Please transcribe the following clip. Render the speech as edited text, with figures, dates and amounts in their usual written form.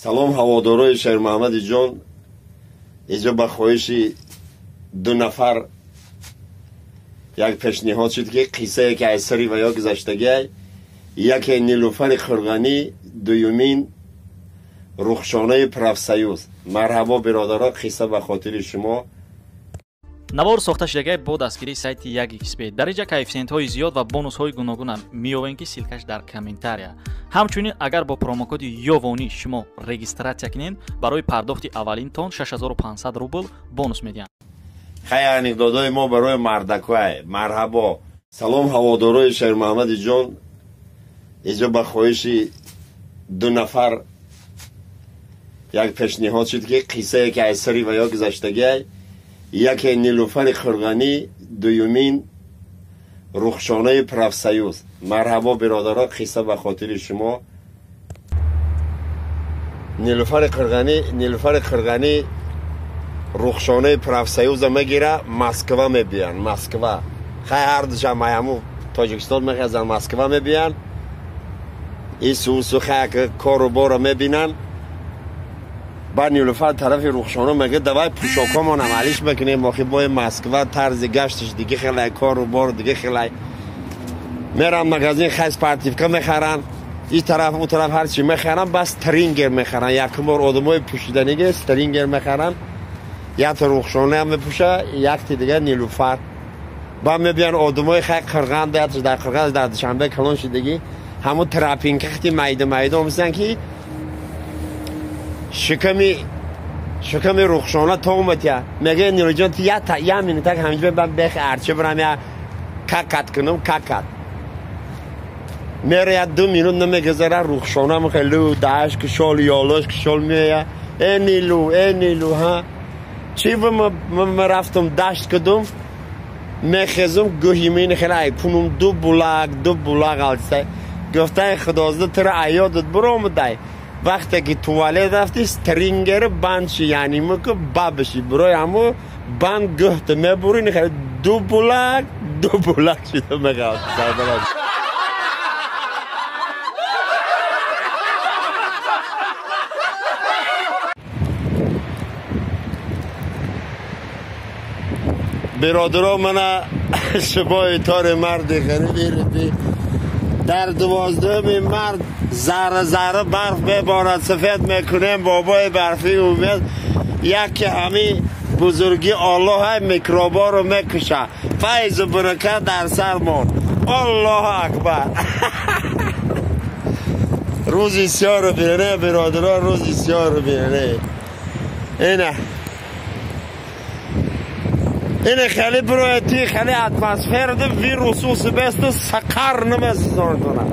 Салом ҳаводорои Шермуҳаммади ҷон. Инҷо ба хоҳиши ду нафар як пешниҳод шуд, ки қиссае ки аз сари ва ё гузаштагиай, яке Нилуфари Қурғонӣ, дуюмин Рухшонаи профсоюз. Марҳабо биродаро, қисса ба хотири шумо. Навор сохта шудагай бо дастгирии сайти 1xb. Дар инҷа коэффисиентҳои зиёд ва бонусҳои гуногунам меёвем, ки ссылкаш дар комментария. Ҳамчунин агар бо промокоди Ёвонӣ шумо регистратсия кунед, барои пардохти аввалинтон 6500 рубл бонус медиҳанд. Хай, анекдотҳои мо барои мардакҳое. Марҳабо. Салом ҳаводорои Шермуҳаммади ҷон. Инҷо ба хоҳиши ду нафар як пешниҳод шуд, ки қиссае ки аз сари ва ё гузаштагиай, яке Нилуфари Қурғонӣ, дуюмин Рухшонаи профсоюз. Марҳабо биродаро, қисса ба хотири шумо. Нилуфари Қурғонӣ, Нилуфари Қурғонӣ Рухшонаи профсоюза мегира, Москва мебиянд. Москва. Хай, ҳар душам маяму Тоҷикистон мехезанд, Москва мебиянд. Ису хай кору бора мебинанд. Баъд Нилуфар тарафи Рухшона мегӯяд: давай пӯшокҳомонам алиш мекунем, охи бои Москва тарзи гашташ дига хелай, кору бор дига хелай. Меран магазин, хай спортивка мехаранд, ин тараф у тараф ҳарчи мехаранд, бас стрингер мехаранд. Якум бор одамои пӯшиданиге стрингер мехаранд. Якта Рухшонаам мепӯша, якти дига Нилуфар. Баъд мебиён одамои хай Қирғанда, якташ дар Қирғанда, дар Душанбе калон шудагӣ, ҳамун тропинка хити майда майда омисанд, ки шиками Рухшона то омадя. Мегӯяд: Нилуҷон, ту я минутак ҳаминҷо бан бех арча бирам, я какат кунам, какат. Мера, я 2 минут намегузара, Рухшона мехелу дааш кишол ёлош кишол меоя: э Нилу, э Нилу, ҳа чӣ ма рафтам дашт кудум, мехезум, гӯҳи мин хеле ай пунум ду булак, ду булак алса. Гуфтай: худозда тура аёдат биромадай, вақте ки туалет рафти, стрингер банд ши, яъне муку бабши бирои ҳамо банд гӯҳта мебури, хеле ду булак, ду булак шида меғалт. Биродаро, мана шибои тори марди ғариби риби дар 12 март зарра зарра барф меборад, сафед мекунем бобои барфӣ умед. Яке ҳами бузурги Аллоҳ ҳай микробаро мекуша, файзу баракат дар сармон. Аллоҳу акбар. Рӯзи сиёру бирене, биродаро, рӯзи сиёру бирене. Ина ине хеле бирояти, хеле атмосфера вирусу сибесту сақар намесизонтона.